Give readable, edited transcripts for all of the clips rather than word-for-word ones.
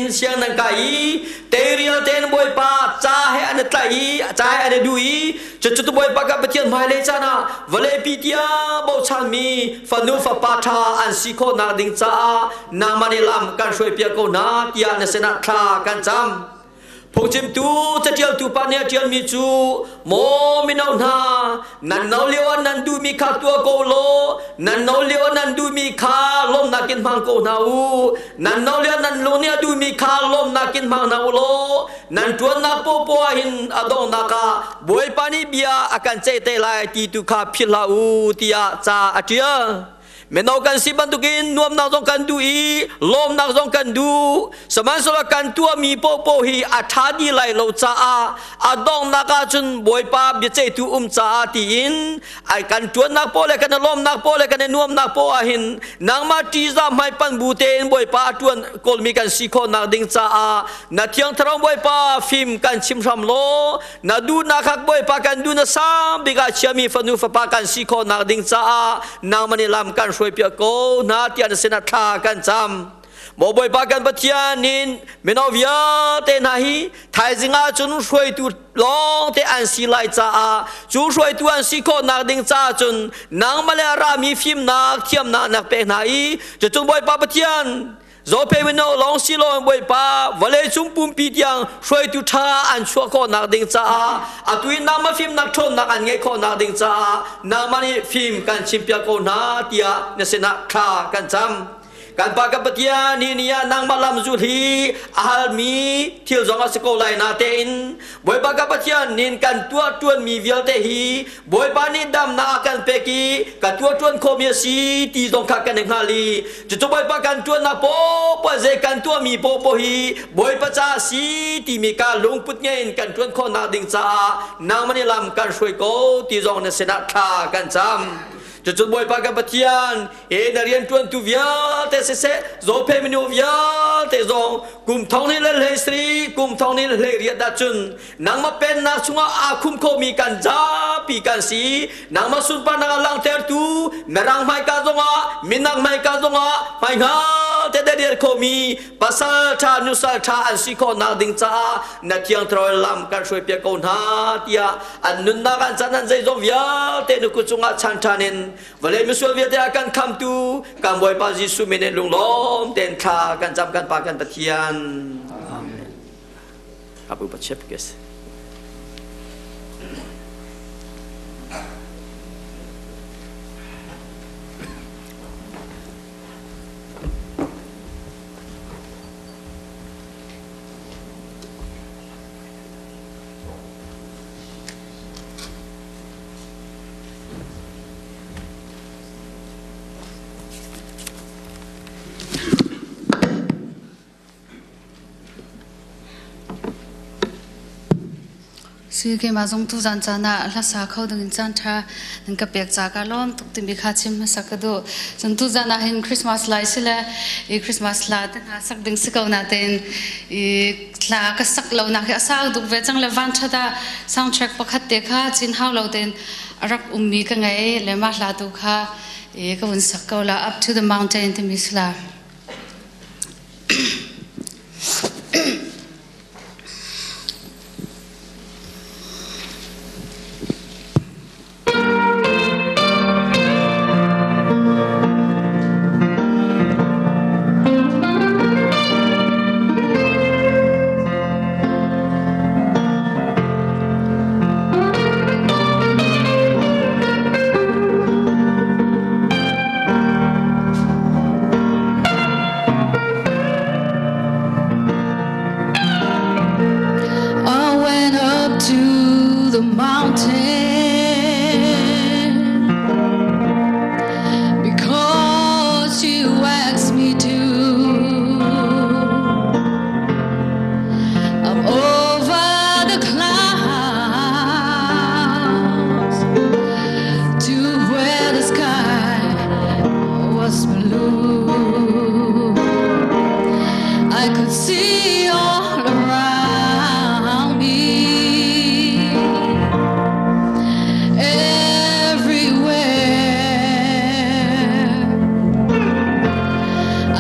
hin siang nan kai i teirial tein Bawipa ca he an i tlaih i ca he an i duh i cucu tu Bawipa kan Pathian hmailei caan ah vawleipi tiang bochanmi fanu fapa ṭha an si khawhnak ding caah nangmah nih lam kan hruaipiak ko hna tiah na sinah thla kan cam. Phungchimtu caṭialtu pa nih a ṭialmi cu maw mino hna nan no lio ah nan duhmi kha tuah ko law nan no lio ah nan duhmi kha lawmhnak in hmang ko hna u nan no lio nan lung nih a duhmi kha lawmhnak in hmang hna u law nan ṭuannak popoh ah hin a donghnak ah Bawipa nih bia a kan ceih te lai ti tu kha philh hlah u tiah ca a ṭial. Mino kan si bantukin nuamnak zong kan duh i lawmnak zong kan duh. Sihmanhsehlaw kan tuahmi paohpaoh hi a ṭha dih lai lo caah a donghnak ahcun Bawipa biaceihtu um caah tiin ai kan ṭuannak paoh le kan i lawmnak paoh le kan i nuamnak paoh ahhin nangmah ṭihzah hmaipanh bu tein Bawipa a ṭuan kawlmi kan si khawhnak ding caah na Thiang Thlarau Bawipa fim kan chim hram law Na duhnak hak Bawipa kan duh na sang bik ah chiami fanu fapa kan si khawhnak ding caah nangmah nih lam kan hruaipiak ko hna tiah na sinah thla kan cam. Maw Bawipa kan Pathian nin mino vialte hna hi thaizing ah cun hruaitu lawng te an si lai caah cu hruaitu an si khawhnak ding caah cun nangmah le a rami fimnak thiamnak nak pek hna i cucun Bawipa Pathian Zope mino lawng si lo Bawipa vawlei cung pumpi tiang hruaitu ṭha an chuah khawhnak ding caah atu in nangmah fimnak ṭhawnnak an ngeih khawhnak ding caah nangmah nih fim kan chimpiak ko hna tiah na sinah thla kan cam. Kan Pa kan Pathian ni ni ah nangmah lam zul hi a halmi thil zong a si ko lai natein Bawipa kan Pathian nin kan tuah ṭuanmi vialte hi Bawipa nih damnak a kan pek i ka tuah ṭuan khawhmi a si ti zong kha kan i hngal i cucu Bawipa kan ṭuannak poahpoah zei kan tuahmi poahpoah hi Bawipa ca a si timi ka lungput ngei in kan ṭuan khawhnak ding caah nangmah nih lam kan hruai ko ti zong na sinah thla kan cam. Cucu Bawipa kan Pathian he na rianṭuantu vialte siseh Zophei minu vialte zong kum thong ni le hlei sri kum thong ni le hlei riat ahcun nangmah pennak chungah aa khum khomi kan zapi kan si nangmah sunparnak a langhtertu mirang hmaika zongah minak hmaika zongah hmaihngal te rial khomi pasal ṭha nusal ṭha an si khawhnak ding caah na thiang thlarau lam kan hruaipiak ko hna tiah an nunnak an chan an zeizong vialte na kut cungah chan ṭhan in vawlei misual vialte a kan khamtu kan Bawipa Jesuh min in lunglawm tein thla kan cam kan Pa kan Pathian. Amen. Abu Pachepkes. Si keimah zong tuzan caan ah hlasa kho ding in caan ṭha nan ka pek ca ka lawm tuk timi kha chim hmasa ka duh. Cun tuzan ah hin Christmas lai si le i Christmas hla te hna sak ding si ko natein i hla ka sak lo nak hi a sau tuk ve cang le van ṭhat ah soundtrack pakhat te kha cin hau lo tein a rak ummi ka ngei le mah hla tu kha i ka vun sak ko la Up to the Mountain timi si la. I went up to the mountain because you asked me to. I'm over the clouds to where the sky was blue. I could see all around me, everywhere.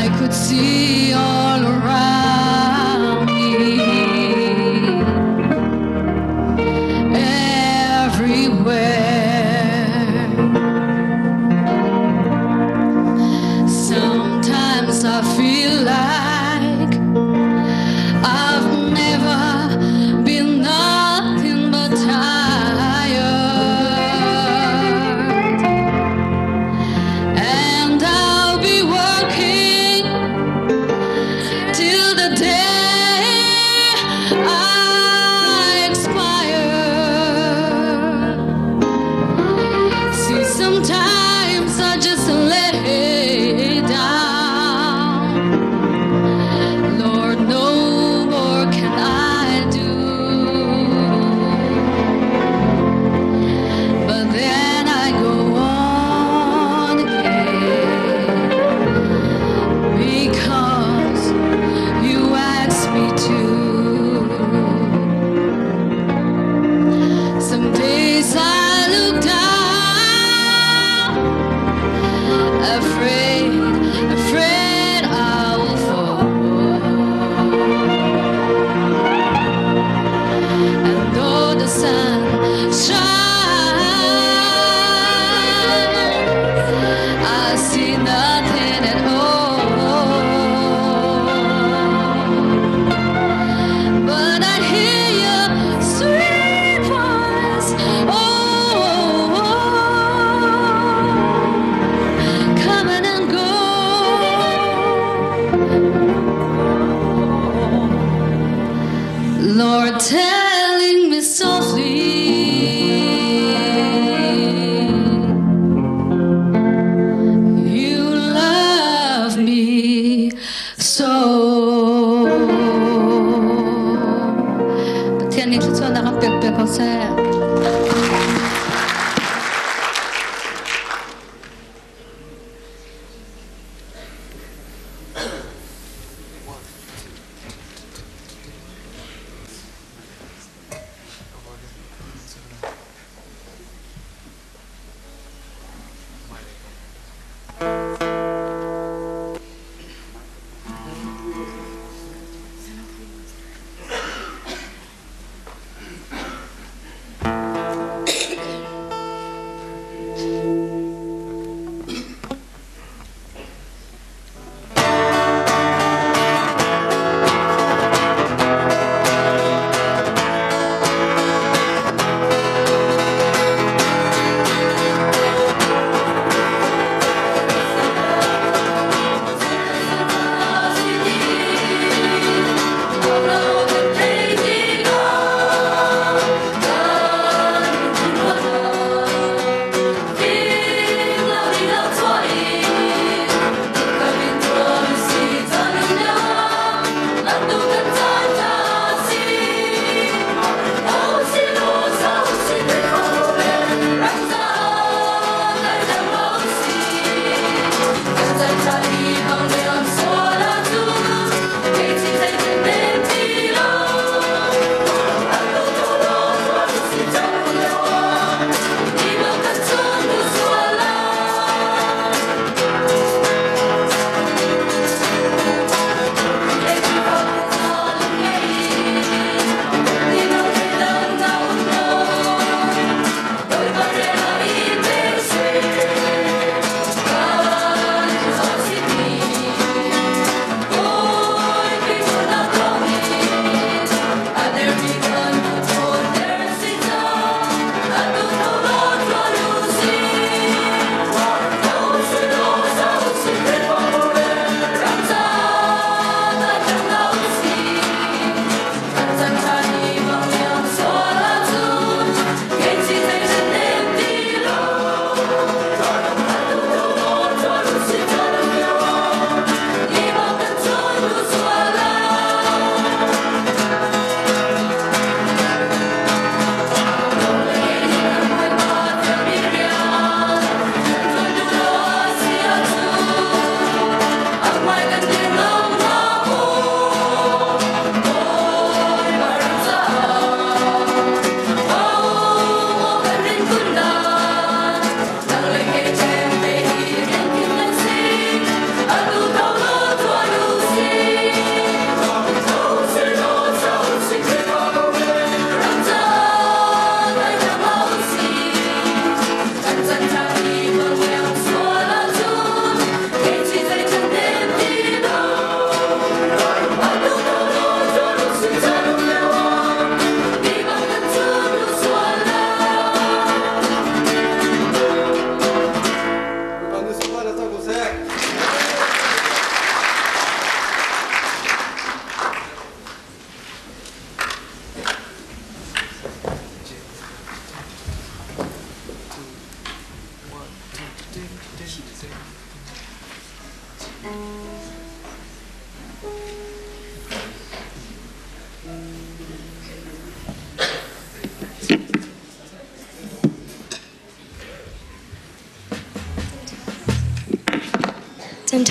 I could see all around. day I expire. See, sometimes I just lay down. Lord, no more can I do. But then I go on again because you asked me to. Some days I look down, afraid, afraid I will fall. And though the sun shines, I see nothing at all. But I hear your sweet voice, oh, oh, oh, coming and go. Lord, telling me softly, you love me so. Pathian nih thluachuahnak an pek piak ko seh.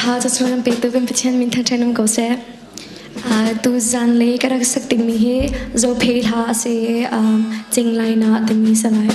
tha ca chuan an pek tu kan Pathian min thangṭhat um ko seh. Tu zan le ka rak sak dingmi hi Zophei hla a si i Cing Lai Na timi si lai.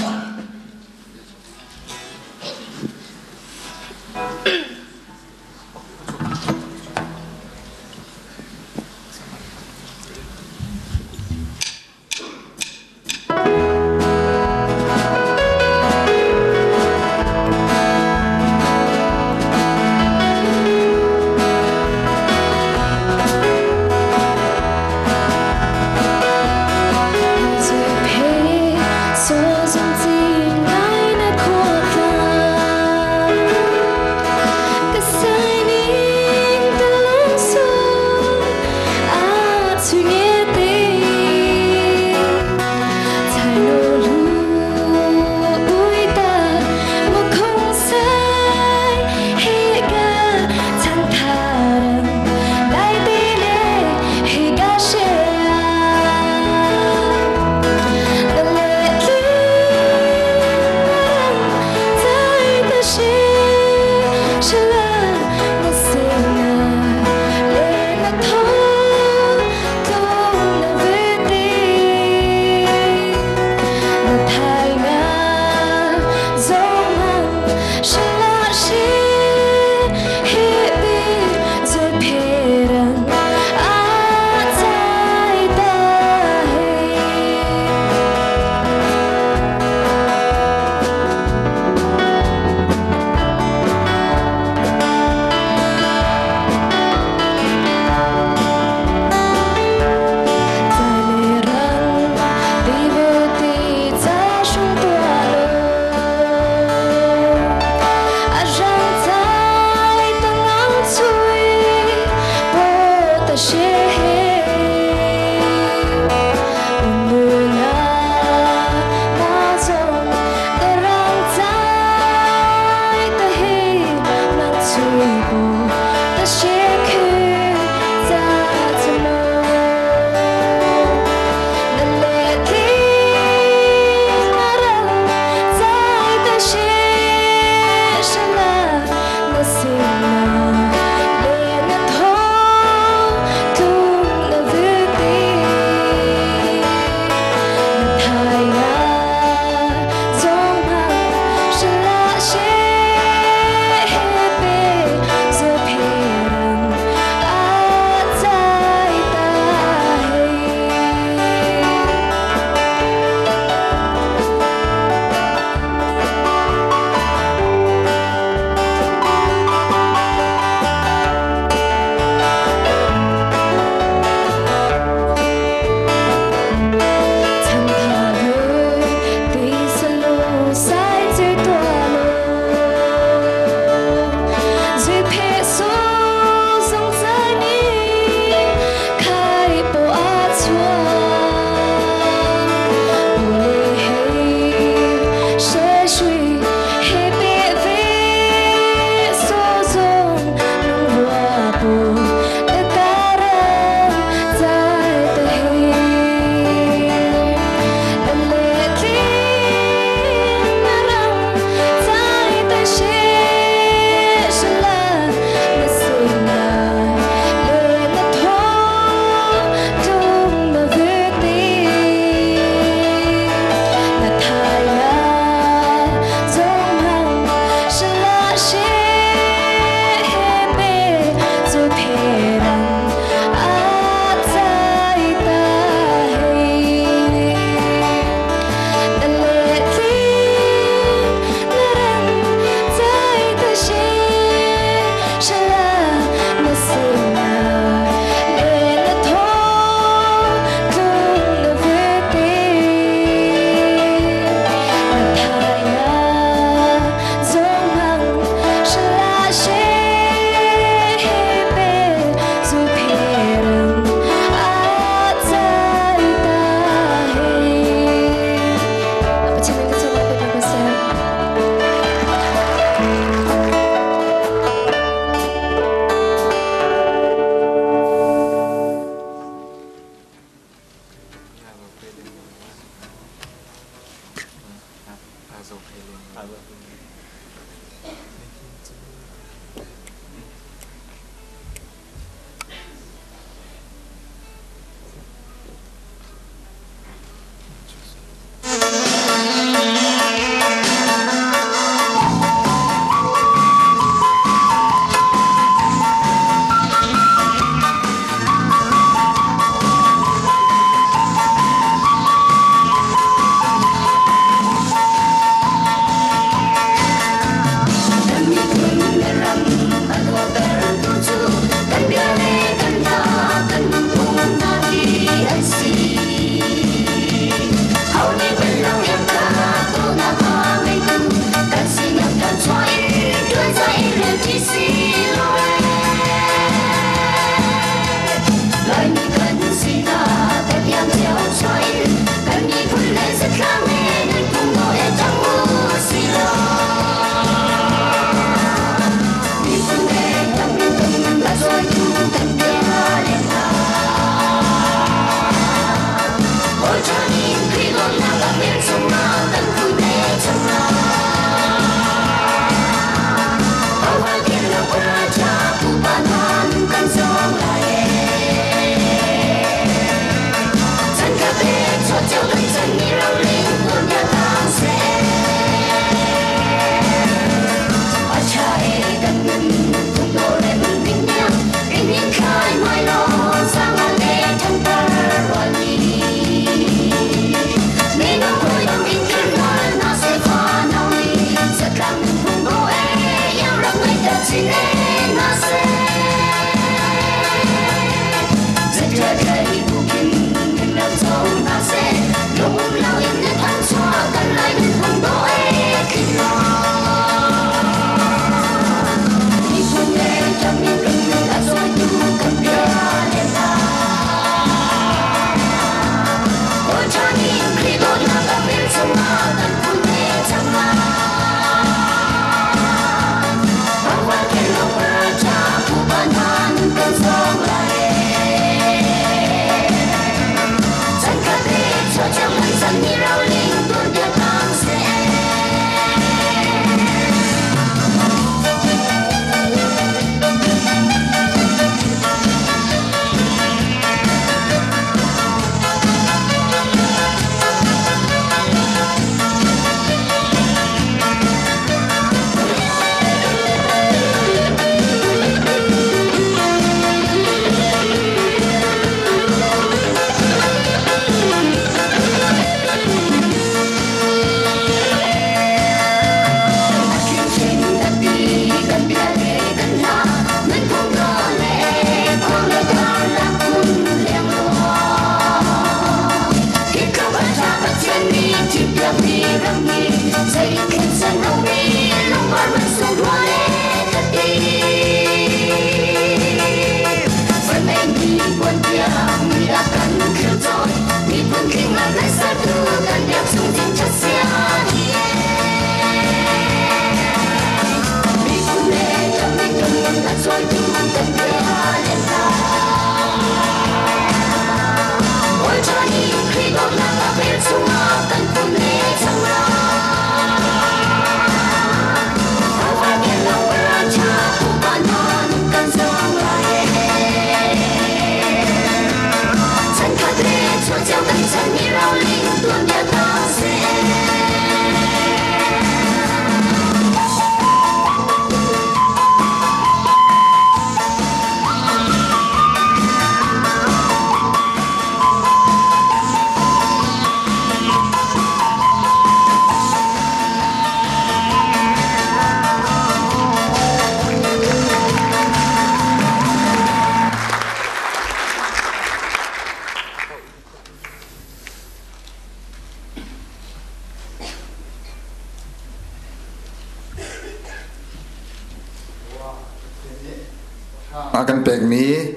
A kan pekmi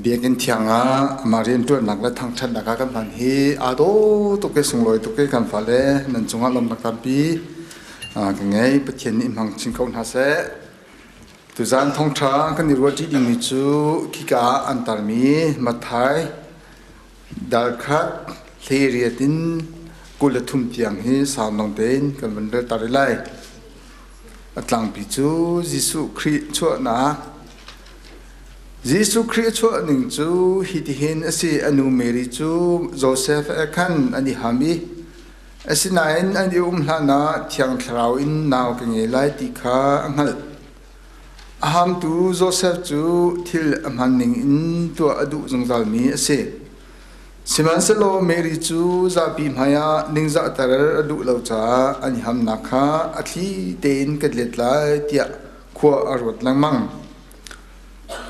biakinn thiang ah amah rianṭuannak le thangṭhatnak ah kan hman hi aa dawh tuk i sunglawi tuk i kan fale nan cungah lawmhnak tampi ka ngei. Pathian nih hmang chin ko hna seh. Tuzaan thawngṭha kan i ruahṭi dingmi cu khika ah an tarmi Matthai dal khat 18 in 23 tiang hi sau nawn tein kan vun rel ta rih lai. A tlangpi cu Jesuh Khrih chuahnak. Jesuh Khrih a chuah ning cu hitihin a si. A nu Mary cu Josef he khan an i ham i asinain an i um hlanah Thiang Thlarau in nau ka ngei lai ti kha a hngalh. A hamtu Josef cu thil a hman ning in tuah a duh zungzalmi a si. Sihmanhsehlaw Mary cu zapi hmaiah ningzahter a duh lo caah an i hamnak kha a thli tein ka let lai tiah khua a ruat lengmang.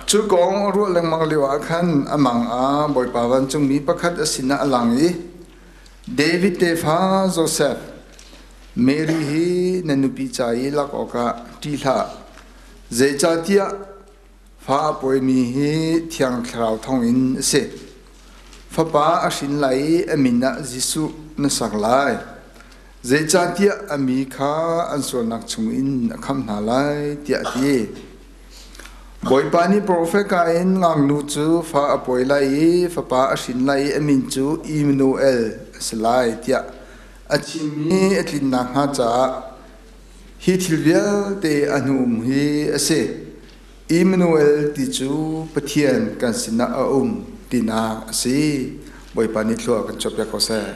Cu kong a ruah lengmang lioah khan a mang ah Bawipa vancungmi pakhat a sinah a lang i, David tefa Josef, Mary hi na nupi ca i lak awkah ṭih hlah, zeicahtiah fa a pawimi hi Thiang Thlarau thawngin a si. Fapa a hrin lai i a min ah Jesuh na sak lai. Zeicahtiah a mi kha an sualnak chungin a khamh hna lai, tiah a ti. Bawipa nih profet ka in ngaknu cu fa a pawi lai i fapa a hrin lai i a min cu Immanuel a si lai, tiah a chimmi a tlin nakhnga caah hi thil vialte a hnu um hi a si. Immanuel ti cu Pathian kan sinah a um tinak a si. Bawipa nih thlua kan chuahpiak ko seh.